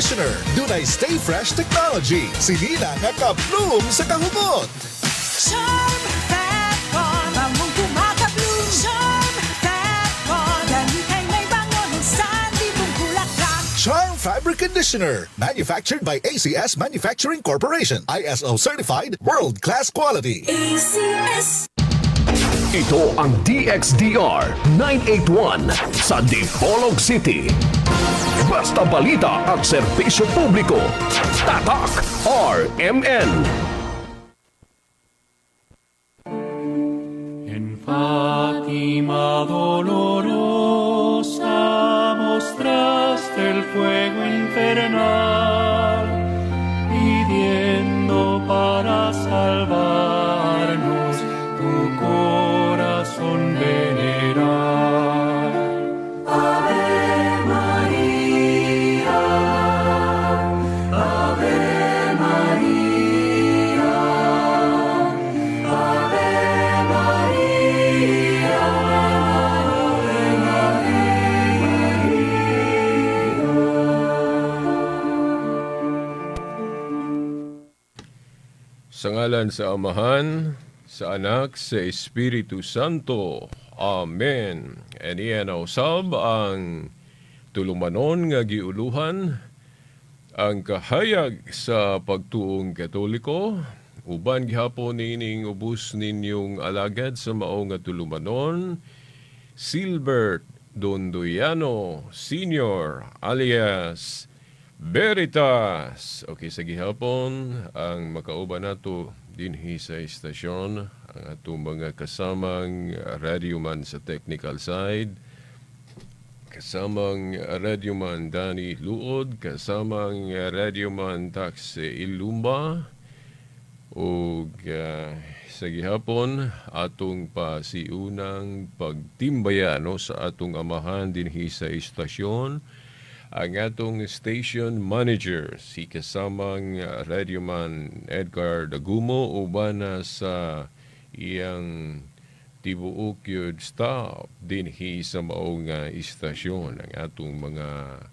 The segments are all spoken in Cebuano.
Conditioner. Dunay Stay Fresh Technology. Sinina nga ka-bloom sa kahumot. Charm Fabcon, bangong kumakabloom. Charm Fabcon, gani kay may bango ng sanlibong bulaklak. Charm Fabric Conditioner. Manufactured by ACS Manufacturing Corporation. ISO certified, world-class quality. ACS. Ito ang DXDR 981 sa Dipolog City. Basta balita at serbisyo publiko. Tatak RMN. En Fátima dolorosa mostraste el fuego infernal, pidiendo para salvarnos tu corazón veneral. Ave María, Ave María, Ave María, Ave María. Sa ngalan sa Amahan, sa Anak, sa Espiritu Santo. Amen. Aniya na usab ang tulumanon nga giuluhan ang kahayag sa pagtuong Katoliko. Uban gihapon niining ubos ninyong alagad sa mao nga tulumanon, Silbert Dondoyano Senior alias Veritas. Okay, sa gihapon ang makauban nato dinhi sa istasyon ang atong mga kasamang radyoman sa technical side, kasamang radyoman Danny Luod, kasamang radyoman Tax Ilumba, ug sa gihapon atong pasiunang pagtimbaya, no, sa atong amahan dinhi sa istasyon, ang atong station manager si kasamang radyoman Edgar Dagumo uban na sa iyang tibuok yun staff dinhi sa maong istasyon, ang atong mga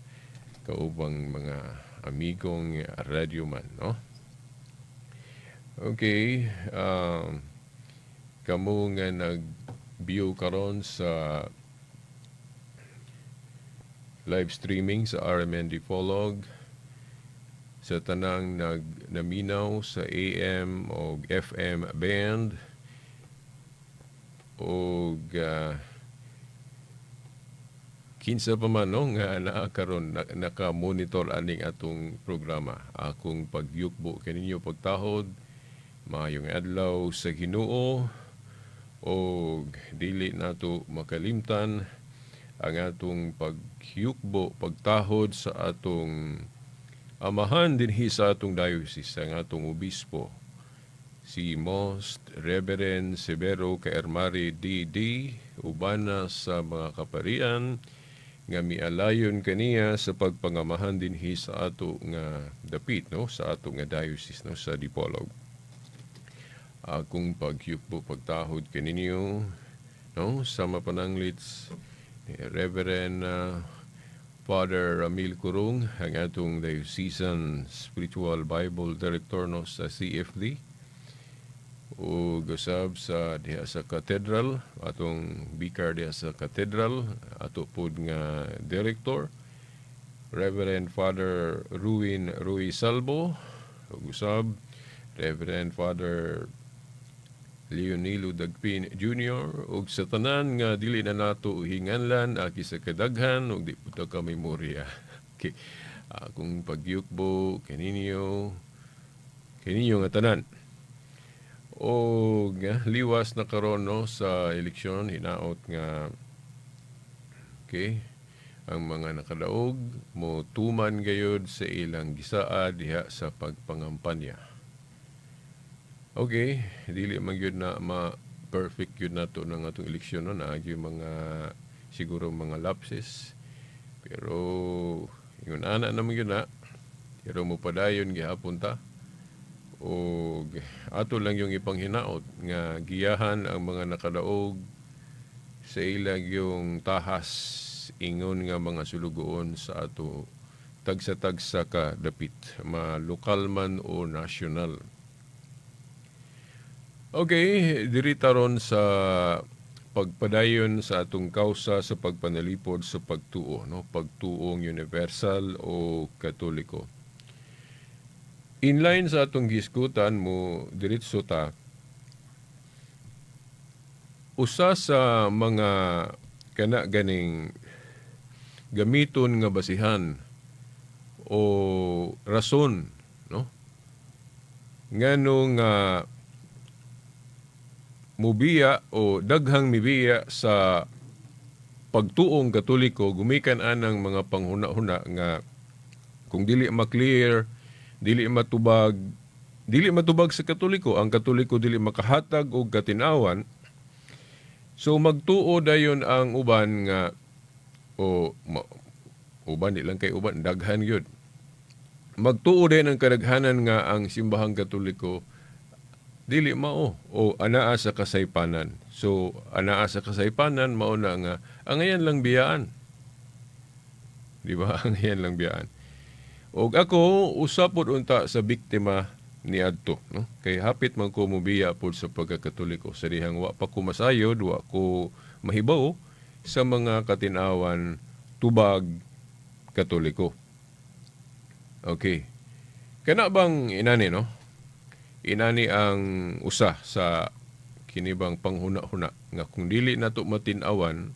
kaubang mga amigong radyoman, no? Okay, kamo nga nag-view karon sa live streaming sa RMN Dipolog, sa tanang nagnaminaw sa AM o FM band, og kinsa pa man, no, nga naa karon naka-monitor aning atong programa. Akong pagyukbo kaninyo pagtahod, maayong adlaw sa Ginoo, og dili nato makalimtan ang atong pagyukbo pagtahod sa atong amahan dinhi sa atong diocese, ang atong obispo si Most Reverend Severo Caermari D.D., uban sa mga kaparian nga mialayon kaniya sa pagpangamahan dinhi sa ato nga dapit, no, sa ato nga diocese, no, sa Dipolog. Akong pagyukbo pagtahod kaninyo, no, sa mapananglits ni Reverend Father Ramil Kurung, ang atong Diocesan Spiritual Bible Director, no, sa CFD, ug usab sa diha sa Cathedral, atong vicar diha sa Cathedral, ato pod nga director Reverend Father Ruin Ruiz Salvo, ug usab Reverend Father Leonilo Dagpin Jr., ug sa tanan nga dili na nato hinganlan aki sa kadaghan ug di pud ka memorya. Okay. Akong pagyukbo kaninyo kaninyo nga tanan. Og liwas na karon, no, sa eleksyon, hinaot nga okay ang mga nakadaog mo tuman gayod sa ilang gisaad diha sa pagpangampanya. Okay, dili man gyud na ma-perfect gyud nato ng atong eleksyon, no, naa gyud mga siguro mga lapses. Pero ingon ana naman gyud na, pero mopadayon gihapon ta. Og ato lang yung ipanghinaot nga giyahan ang mga nakadaog sa ilang yung tahas ingon nga mga sulugoon sa ato tagsa-tagsa ka dapit, ma lokal man o national. Okay, diri taron sa pagpadayon sa atong kausa sa pagpanalipod sa pagtuo, no? Pagtuong universal o Katoliko. Inline sa atong gisgutan mo diretso ta, usa sa mga kana ganing gamiton nga basihan o rason, no, ngano nga mubiya o daghang mibiya sa pagtuong Katoliko gumikan anang mga panghuna-huna nga kung dili ma-clear, dili matubag sa Katoliko, ang Katoliko dili makahatag og katinawan. So magtuo dayon ang uban nga o uban, di lang kay uban, daghan gyud. Magtuo din ang kadaghanan nga ang simbahang Katoliko dili mao o anaa sa kasaypanan. So anaa sa kasaypanan, mao na nga angayan lang biyaan. Di ba? Angayan lang biyaan. Og ako usa pod unta sa biktima niadto, no? Kay hapit man ko mobiya pod sa pagkakatoliko sa dihang wa pa ko masayod, wa ko mahibaw sa mga katinawan tubag Katoliko. Okay. Kana bang inani, no? Inani ang usa sa kinibang panghuna-huna nga kung dili nato matin-awan,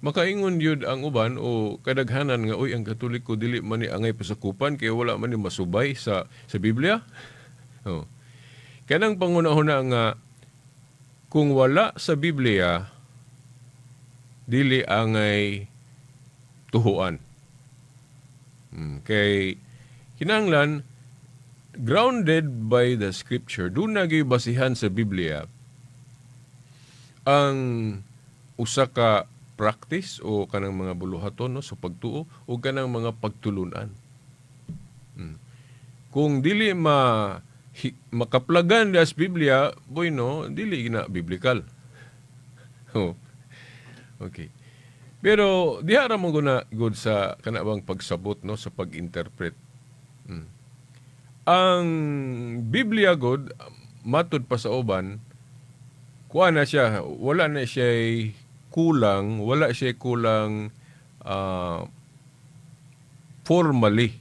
makaingon yun ang uban o kadaghanan nga, "Uy, ang Katoliko dili man ni angay pasakupan kay wala man ni masubay sa Biblia." Oh. Kanang panghuna-huna nga kung wala sa Biblia, dili angay tuhuan. Kay kinahanglan grounded by the scripture. Duna gyud basihan sa Biblia ang usa ka practice o kanang mga buluhaton, no, sa pagtuo o kanang mga pagtulunan. Kung dili makaplagan sa Biblia, boy no, dili na biblical. Oh. Okay. Pero diha ra mo guna good sa kana bang pagsabot, no, sa pag-interpret. Ang Biblia god, matud pa sa uban, kuha na siya, wala na siya kulang, wala siya kulang formally.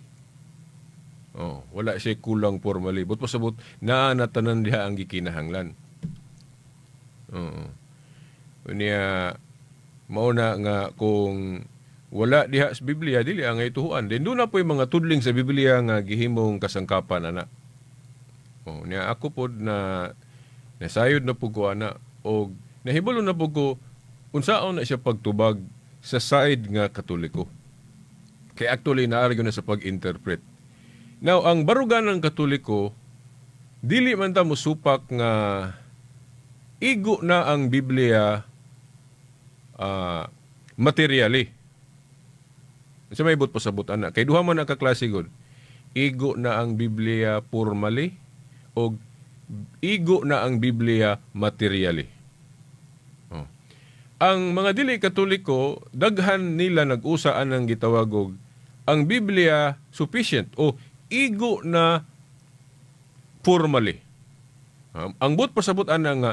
Oh, wala siya kulang formally. But pasabot, naa na tanan diha ang gikinahanglan. Oo. Unya, mao na nga kung wala diha sa Biblia, dili ang tuhuan. Then duna poy mga tudling sa Biblia nga gihimong kasangkapan ana. Oh, niya ako pod na nasayod na pud ko ana og nahibalo na pud ko unsaon na siya pagtubag sa side nga Katoliko. Kay actually naa na sa pag-interpret. Now, ang barugan ng Katoliko, dili man ta mosupak nga igo na ang Biblia materially. Sa may but pasabot ana kay duha man ang kaklase gud. Igo na ang Biblia formally o igo na ang Biblia materially. Oh. Ang mga dili Katoliko, daghan nila nag-usa anang gitawag og ang Biblia sufficient o igo na formally. Ang but pasabot ana nga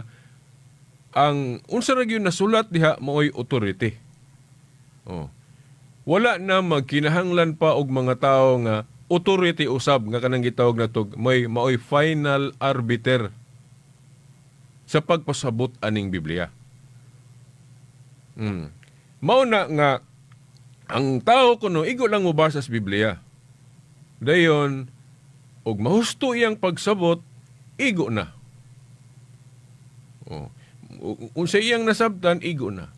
ang unsa ra gyud nasulat diha maoy authority. Oh. Wala na magkinahanglan pa og mga tawo nga authority usab nga kanang gitawag natog may maoy final arbiter sa pagpasabot aning Biblia. Mao na nga ang tao kuno igo lang mobasa sa Biblia. Dayon og mahusto iyang pagsabot, igo na. Oh. Unsa iyang nasabtan, igo na.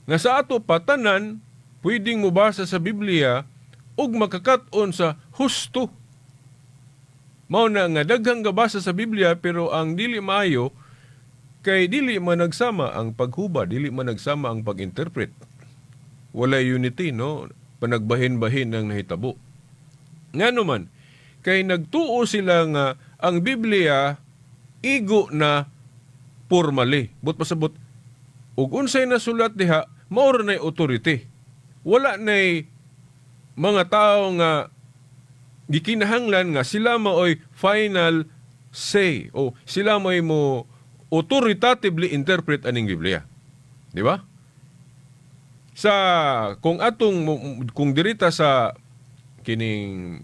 Nga sa ato patanan, pwedeng mobasa sa Biblia ug makakat-on sa husto. Mao na nga daghang gabasa sa Biblia, pero ang dili maayo kay dili man nagsama ang paghuba, dili man nagsama ang pag-interpret. Wala unity, no? Panagbahin-bahin ang nahitabo. Ngano man, kay nagtuo sila nga ang Biblia igo na formally. But pasabot, ug unsay nasulat diha, mao ra nay authority. Wala nay mga tao nga gikinahanglan nga sila maoy final say o sila maoy mo authoritatively interpret aning Biblia. Di ba? Sa kung atong kung dirita sa kining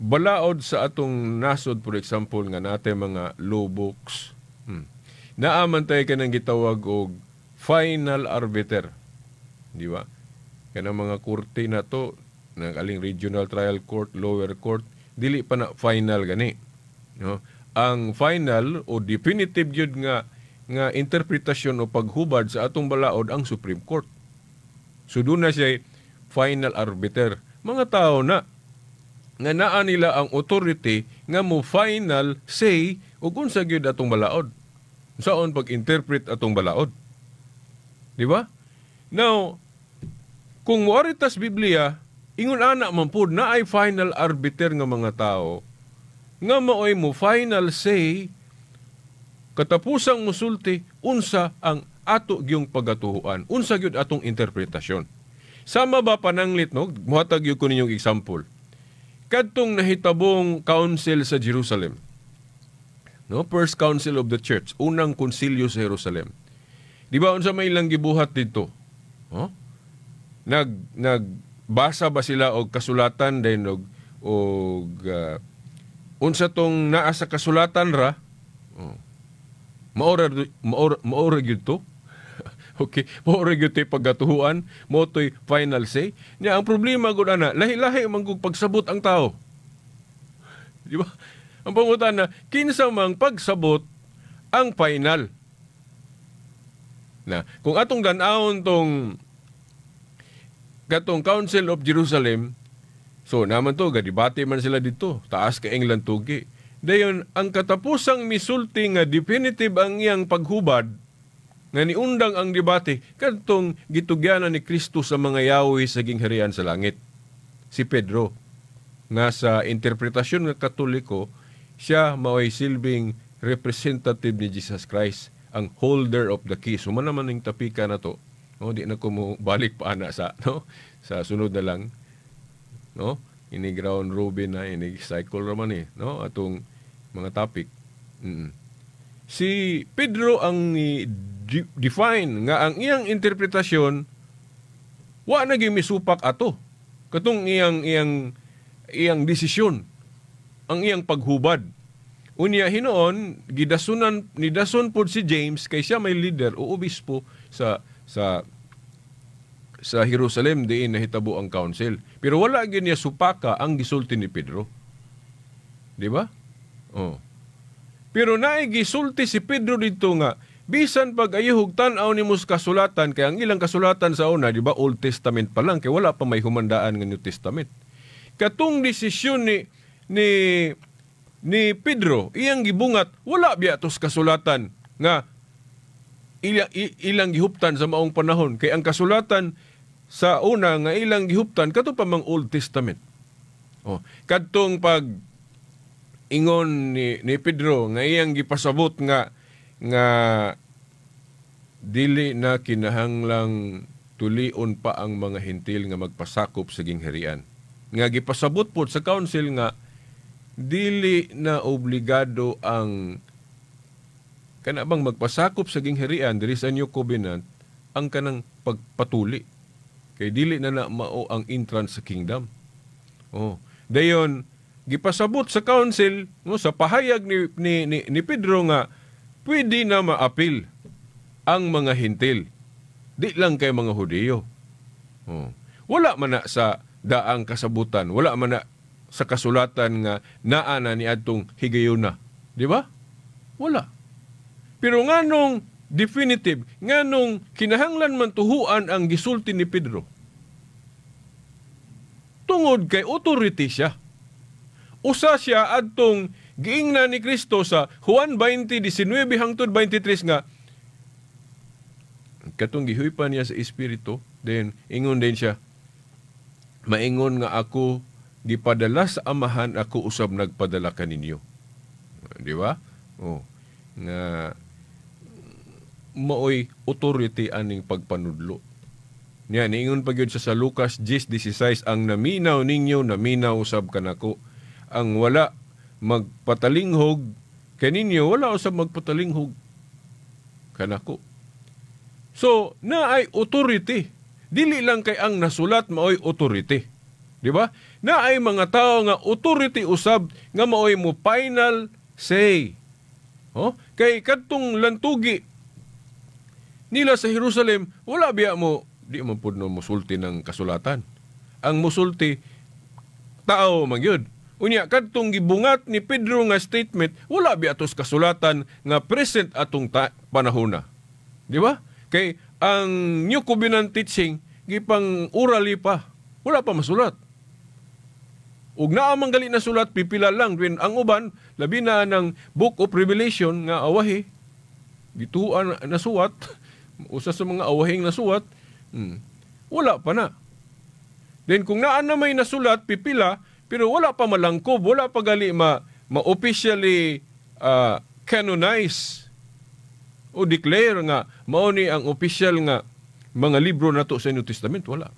balaod sa atong nasod, for example, nga nate mga law books, naa man tay kanang gitawag og final arbiter, di ba? Kanang mga korte na to, nang aling regional trial court, lower court, dili pa na final gani, no? Ang final o definitive gyud nga nga interpretasyon o paghubad sa atong balaod ang Supreme Court. So doon na siya final arbiter. Mga tao na nga naa nila ang authority nga mo final say ug unsa gyud atong balaod. Saon pag-interpret atong balaod. Di ba? Now, kung moari tas Biblia, ingon ana man pud na ay final arbiter nga mga tao nga maoy mo final say, katapusang musulti unsa ang ato gyung pagatuhuan, unsa gyud atong interpretasyon. Sama ba pananglit, no? Muhatag gyud ko ninyong example. Kadtong nahitabong council sa Jerusalem. No, First Council of the Church, unang konsilyo sa Jerusalem. Di ba unsa may ilang gibuhat didto? Huh? Nagbasa ba sila og kasulatan din og unsa tong naa sa kasulatan ra? Oh. Maora gyud to. Okay, maora gyud to'y pagkatuhuan, mao to'y final say. Nya ang problema gud ana, lahi-lahi man gud pagsabot ang tao. Di ba? Ang pangutana, kinsa mang pagsabot ang final? Na, kung atong tan-awon tong katong Council of Jerusalem, so naman to, gadibate man sila dito, taas ka England tugi. Dayon, ang katapusang misulti nga definitive ang iyang paghubad, nga niundang ang debate, kadtong gitugyanan ni Kristo sa mga yawi sa gingharian sa langit. Si Pedro, nga sa interpretasyon nga Katoliko, siya mao'y silbing representative ni Jesus Christ, ang holder of the keys. Human naman ning tapika na to. No, di na ko mo balik pa ana sa, no, sa sunod na lang, no? Inig round robin na, inig cycle ra man eh, no, atong mga topic. Si Pedro ang ni define nga ang iyang interpretasyon wa na gyud misupak ato. Katong iyang desisyon, ang iyang paghubad. Unya hinuon gidasunan nidason pod si James kay siya may leader o obispo sa Jerusalem diin nahitabo ang council. Pero wala gyud niya supaka ang gisulti ni Pedro. Di ba? Oh. Pero naay gisulti si Pedro dito nga bisan pag ayuhog tan-aw nimo sa kasulatan, kay ang ilang kasulatan sa una, di ba, Old Testament pa lang kay wala pa may humandaan nga New Testament. Katong desisyon ni Pedro, iyang gibungat, wala biya tos kasulatan nga ilang gihuptan sa maong panahon, kay ang kasulatan sa una nga ilang gihuptan kato pa mang Old Testament. Oh, kadtong pag ingon ni Pedro nga iyang gipasabot nga nga dili na kinahanglang tulion pa ang mga Hentil nga magpasakop sa gingharian. Nga gipasabot pod sa council nga dili na obligado ang kana bang magpasakop sa gingharian diri sa New Covenant ang kanang pagpatuli. Kay dili na na mao ang entrance sa kingdom. Oh, dayon gipasabot sa council, no, sa pahayag ni Pedro nga pwede na maapil ang mga Hentil. Di lang kay mga Hudiyo. Oh. Wala man na sa daang kasabutan, wala man na sa kasulatan nga naa na ni adtong higayuna. Di ba? Wala. Pero nganong definitive, nganong kinahanglan man tuhuan ang gisulti ni Pedro? Tungod kay authority siya. Usa siya adtong giingna ni Kristo sa Juan 20:19 hangtod 23 nga katong gihuypan niya sa Espiritu, then ingon din siya, maingon nga ako gipadala sa Amahan, ako usab nagpadala kaninyo. Di ba? Oh, nga maoy authority aning pagpanudlo. Niya niingon pa gyud sa Lucas 10:16, ang naminaw ninyo naminaw usab kanako. Ang wala magpatalinghog kaninyo, wala usab magpatalinghog kanako. So, naay authority. Dili lang kay ang nasulat maoy authority. Di ba? Naay mga tao nga authority usab nga maoy mo final say. Oh? Kay kadtong lantugi nila sa Jerusalem, wala biya mo, di man pud no musulti ng kasulatan. Ang musulti tao man gyud. Unya kadtong gibungat ni Pedro nga statement, wala biya atos kasulatan nga present atong panahona. Di ba? Kay ang New Covenant teaching gipang orally pa, wala pa masulat. Ug naa man gali na sulat, pipila lang when ang uban, labi na ng Book of Revelation nga awahi gituan nasuwat, usa sa mga awahing nasuwat, wala pa na. Then kung naa na may nasulat, pipila, pero wala pa malangkob, wala pa gali ma officially canonize o declare nga mao ni ang official nga mga libro nato sa New Testament, wala.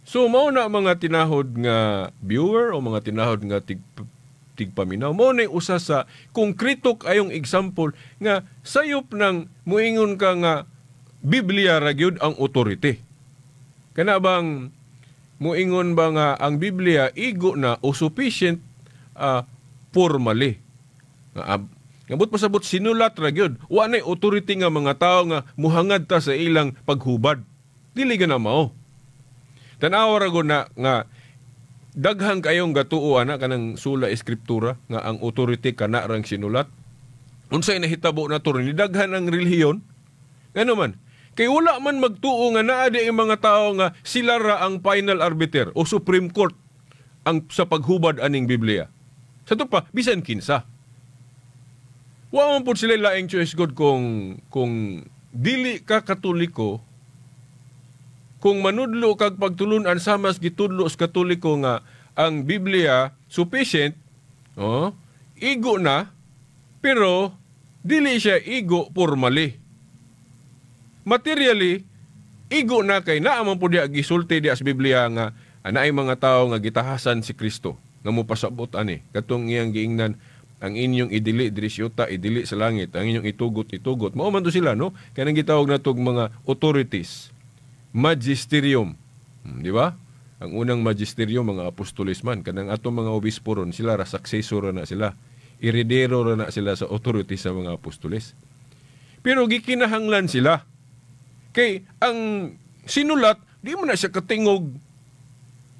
So mao na mga tinahod nga viewer o mga tinahod nga tigpaminaw, mao na usa sa konkreto kayong example nga sayop ng muingon ka nga Biblia ra gyud ang authority. Kana bang muingon ba nga ang Biblia igo na o sufficient formally? Nga ngabot pasabot sinulat ra gyud. Wa nay authority nga mga tawo nga muhangad ta sa ilang paghubad. Dili gana mao. Tan-awa ra gud na nga daghang kayong gatuo ana kanang sula eskriptura nga ang authority kana rang sinulat. Unsay nahitabo nato ni daghan ang relihiyon? Ngano man? Kay wala man magtuo nga naa di ang mga tao nga sila ra ang final arbiter o Supreme Court ang sa paghubad aning Biblia. Sa to pa bisan kinsa. Wa man pud sila laing choice god kung dili ka Katoliko, kung manudlo kag pagtulun-an sama sa gitudlo sa Katoliko nga ang Biblia sufficient, oh, igo na, pero dili siya igo formally. Materially, igo na kay naa man pud diya gisulti diya sa Biblia nga anaay mga tawo nga gitahasan si Kristo nga mopasabot ani katong iyang giingnan ang inyong idili diri sa yuta, idili sa langit, ang inyong itugot, itugot. Mao man to sila, no? Kanang gitawag natog mga authorities. Magisterium. Di ba? Ang unang magisterium, mga apostoles man. Kanang atong mga obispo ron, sila ra successor ra na sila. Heredero ra na sila sa authority sa mga apostoles. Pero gikinahanglan sila. Kay ang sinulat, di mo na siya katingog.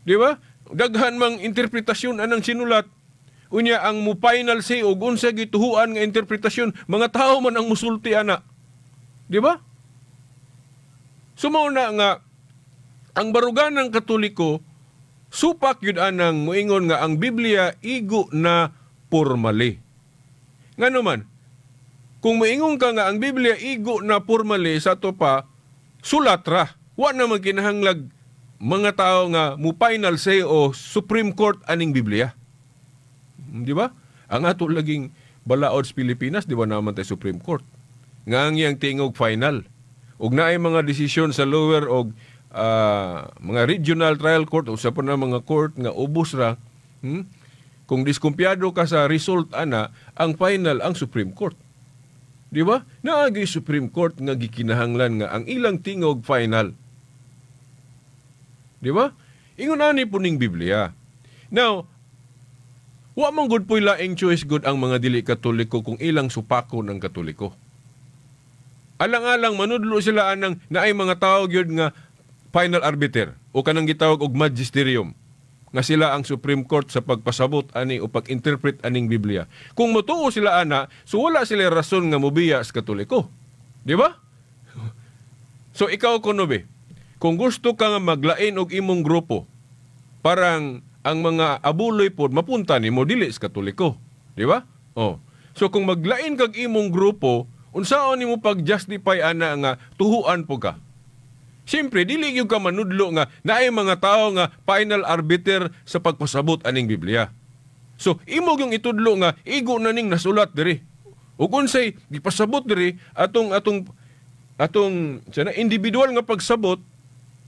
Di ba? Daghan mang interpretasyon anang sinulat. Unya ang mo final say og unsa gituhuan nga interpretasyon, mga tao man ang musulti ana. Di ba? So mao na nga ang baruganan ng Katoliko supak yun anang muingon nga ang Biblia igo na formally. Ngano man, kung muingon ka nga ang Biblia igo na formally sa to pa sulat ra. Wa na man kinahanglag mga tao nga mo final say o Supreme Court aning Biblia. Di ba? Ang ato laging balaod sa Pilipinas, di ba naman tayo Supreme Court? Nga ang iyang tingog final. Ug naay mga desisyon sa lower og mga regional trial court o sa pa na mga court nga ubos ra, Kung diskumpiyado ka sa result ana, ang final ang Supreme Court. Di ba? Naagi Supreme Court nga gikinahanglan nga ang ilang tingog final. Di ba? Ingon ani po ning Biblia. Now, wa man gud po'y laing choice gud ang mga dili Katoliko kung ilang supako ng Katoliko. Alang-alang manudlo sila anang naay mga tao gyud nga final arbiter o kanang gitawag og magisterium nga sila ang Supreme Court sa pagpasabot ani o pag-interpret aning Biblia. Kung motuo sila ana, so wala sila rason nga mobiya sa Katoliko. Di ba? So ikaw kuno be, kung gusto ka nga maglain og imong grupo, parang ang mga abuloy pod mapunta nimo dili sa Katoliko, di ba? Oh. So kung maglain kag imong grupo, unsaon nimo pag-justify ana nga tuhuan po ka? Siyempre, dili gyud ka manudlo nga naay mga tawo nga final arbiter sa pagpasabot aning Biblia. So imo gyung itudlo nga igo na ning nasulat diri. Ug unsay gipasabot diri atong atong atong sana individual nga pagsabot,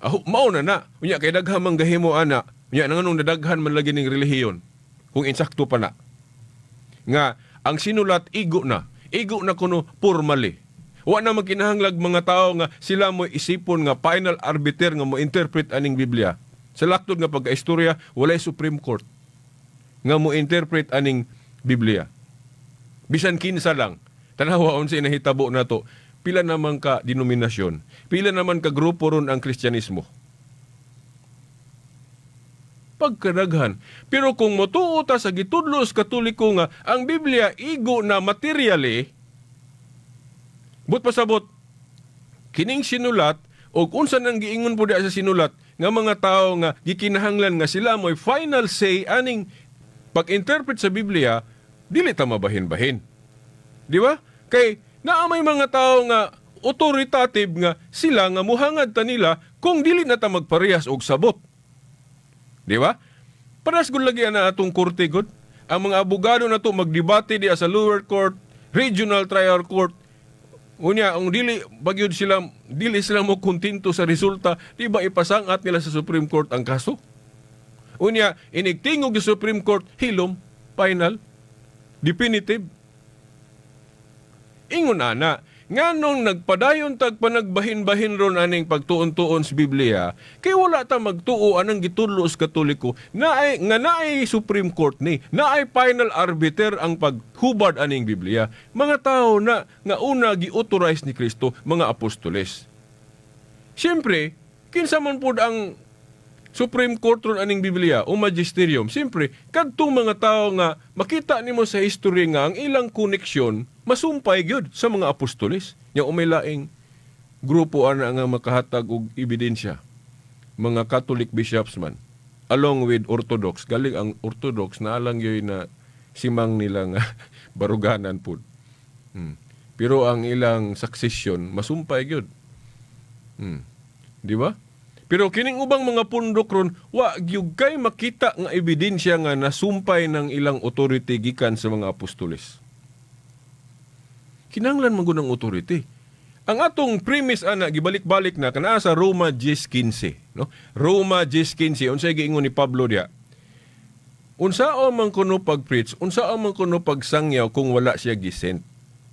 aho, mao na na. Unya kay daghan man gahimo ana, unya nganong nadaghan man lagi ning relihiyon kung insakto pa na. Nga ang sinulat igo na, igo na kuno formally. Wa na magkinahanglag mga tao nga sila mo isipon nga final arbiter nga mo interpret aning Biblia. Sa laktod nga pagkaistorya, walay Supreme Court nga mo interpret aning Biblia. Bisan kinsa lang. Tanawa unsa nahitabo nato. Pila naman ka denominasyon, pila naman ka grupo ron ang Kristyanismo. Pagkadaghan. Pero kung motuo ta sa gitudlo sa Katoliko nga ang Biblia igo na materially, but pasabot kining sinulat og unsa nang giingon po sa sinulat nga mga tao nga gikinahanglan nga sila mo'y final say aning pag-interpret sa Biblia, dili ta mabahin-bahin. Di ba? Kay naa may mga tao nga authoritative nga sila nga muhangad ta nila kung dili na ta magparehas og sabot. Di ba? Paras gud lagi ana atong korte gud. Ang mga abogado na to magdebate diya sa lower court, regional trial court. Unya, ang dili bagyod sila, dili sila mo kontento sa resulta, di ba ipasangat nila sa Supreme Court ang kaso? Unya, inigtingog sa Supreme Court, hilom, final, definitive. Ingon ana, nganong nagpadayon tag panagbahin-bahin ron aning pagtuon-tuon sa Biblia, kay wala ta magtuo anang gitudlo sa Katoliko, naay, nga naay Supreme Court ni, naay final arbiter ang paghubad aning Biblia. Mga tao na nga una gi-authorize ni Kristo, mga apostoles. Siyempre, kinsa man pud ang Supreme Court ron aning Biblia o magisterium, siyempre, kadtong mga tao nga makita nimo sa history nga ang ilang koneksyon masumpay gyud sa mga apostoles. Nya umay laing grupo ana nga makahatag og ebidensya. Mga Catholic bishops man along with Orthodox, galing ang Orthodox na alang yoy na simang nila nga baruganan pud. Pero ang ilang succession masumpay gyud. Di ba? Pero kining ubang mga pundok ron, wa gyud kay makita nga ebidensya nga nasumpay ng ilang authority gikan sa mga apostoles. Kinahanglan man gud ang authority. Ang atong premise ana gibalik-balik na kanaa sa Roma 10:15, no? Roma 10:15, unsay giingon ni Pablo diya? Unsaon man kuno pag-preach, unsaon man kuno pagsangyaw kung wala siya gisent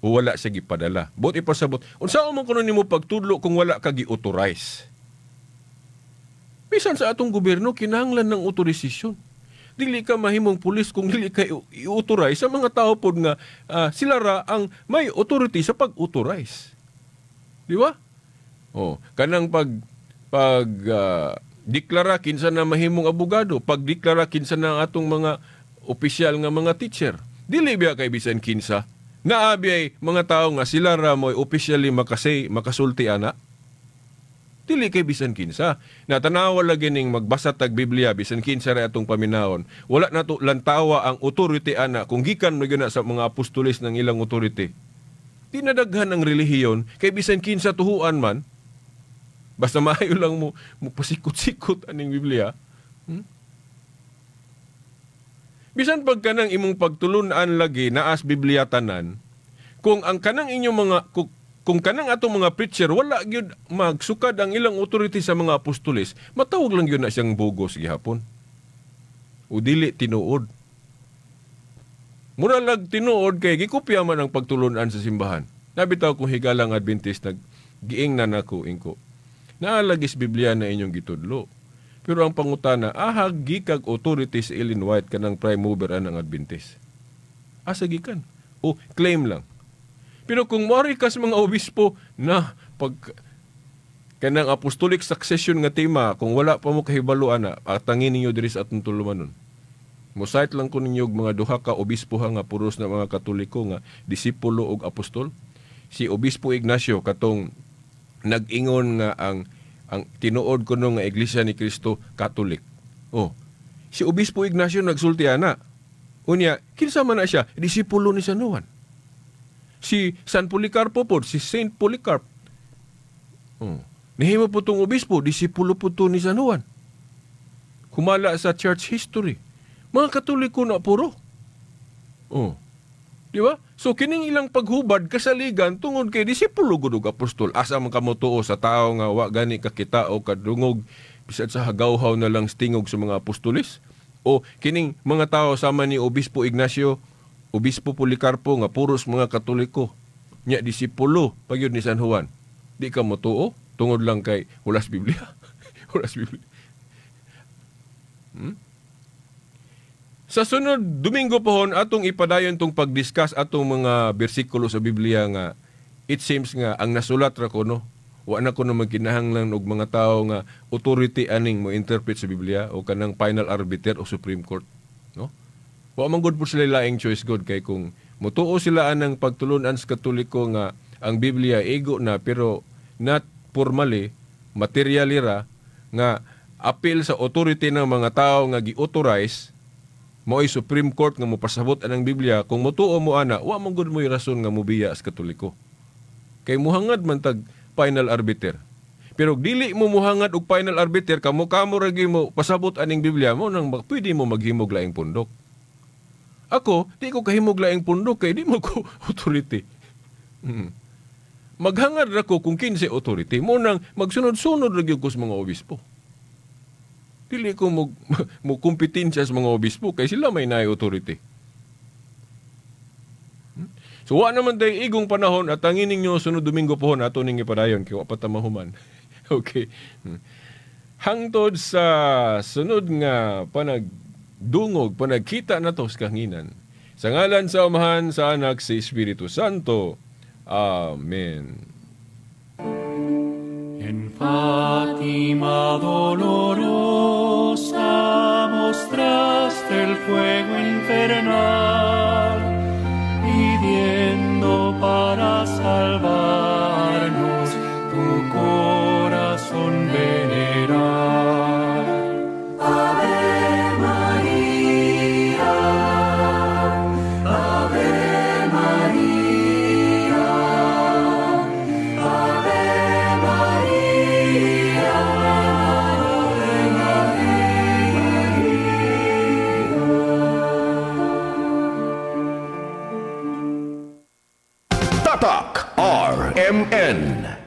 o wala siya gipadala. Buot ipasabot, unsaon man kuno nimo pagtudlo kung wala ka gi-authorize? Bisan sa atong gobyerno, kinahanglan ng otorisasyon. Dili ka mahimong pulis kung dili ka i-authorize sa mga tao pod nga sila ra ang may authority sa pag-authorize. Di ba? Oh, kanang pag pag deklara kinsa na mahimong abogado, pagdeklara kinsa na ang atong mga opisyal nga mga teacher. Dili biya kay bisan kinsa. Naa biyay mga tao nga sila ra mo'y officially makasay, makasulti ana. Dili kay bisan kinsa. Natanawa lagi ning magbasa tag Biblia bisan kinsa ra atong paminawon. Wala na to lantawa ang authority ana kung gikan man gyud na sa mga apostoles ng ilang authority. Di nadaghan ang relihiyon kay bisan kinsa tuhuan man. Basta maayo lang mo pasikot-sikot aning Biblia. Bisan pag kanang imong pagtulun-an lagi naas Biblia tanan, kung ang kanang inyong mga kung kanang atong mga preacher wala gyud magsukad ang ilang authority sa mga apostoles, matawag lang gyud na siyang bugos gihapon. O dili tinuod. Mura lag tinuod kay gikopya man ang pagtulun-an sa simbahan. Nabitaw kung higalang Adventist naggiingnan nako ingko. Naalagis Biblia na inyong gitudlo. Pero ang pangutana, ahag gikag authority sa Ellen White kanang prime mover anang Adventist. Asa gikan? O claim lang. Pero kung mori kas mga obispo na pag kanang apostolic succession nga tema, kung wala pa mo kahibalo ana, atangin ninyo diri sa atong tulumanon. Mosite lang ko ninyo og mga duha ka obispo ha nga puros na mga Katoliko nga disipulo og apostol. Si Obispo Ignacio katong nag-ingon nga ang tinuod kuno nga Iglesia ni Cristo Catholic. Oh, si Obispo Ignacio nagsulti ana. Unya, kinsa man na siya? Disipulo ni San Juan. Si San Policarpo po, si Saint Polycarp. Oh. Nihimo po itong obispo, disipulo po ito ni San Juan. Kumala sa church history. Mga Katoliko na puro. Oh. Di ba? So kining ilang paghubad kasaligan tungod kay disipulo gud og apostol. Asa man kamo tuo sa tawo nga wa gani kakita o kadungog bisan sa hagawhaw na lang stingog sa mga apostoles? O kining mga tawo sama ni Obispo Ignacio, Obispo Policarpo nga puros mga Katoliko, nya disipulo pagyud ni San Juan. Di ka motuo tungod lang kay hulas Biblia. Hulas Biblia. Sa sunod Domingo pohon atong ipadayon tong pagdiscuss atong mga bersikulo sa Biblia nga it seems nga ang nasulat ra kuno wa na kuno magkinahanglan og mga tawo nga authority aning mo interpret sa Biblia o kanang final arbiter o Supreme Court, no? Wa man gud po sila laing choice god kay kung motuo sila anang pagtulun-an sa Katoliko nga ang Biblia ego na pero not formally, materially ra nga appeal sa authority ng mga tao nga gi-authorize mo'y Supreme Court nga mopasabot anang Biblia, kung motuo mo ana, wa man gud mo'y rason nga mobiya sa Katoliko. Kay muhangad man tag final arbiter. Pero dili mo muhangad og final arbiter, kamo-kamo ra gyud mo pasabot aning Biblia mo nang pwede mo maghimog laing pundok. Ako, di ko kahimog laing pundok kay di mo ko authority. Maghangad ra ko kung kinsa authority mo nang magsunod-sunod ra gyud ko sa mga obispo. Dili ko mo kompetensya sa mga obispo kay sila may naay authority. So wa naman tay igong panahon at ang ninyo sunod Domingo pohon ato ning ipadayon kay wa pa ta mahuman. Okay. Hangtod sa sunod nga panagdungog, panagkita nato sa kahanginan. Sa ngalan sa Amahan, sa Anak, sa Espiritu Santo. Amen. En Fátima dolorosa mostraste el fuego infernal, pidiendo para salvarnos tu corazón venerar. Ave María, Ave María, Ave María, Ave María. Tatak RMN.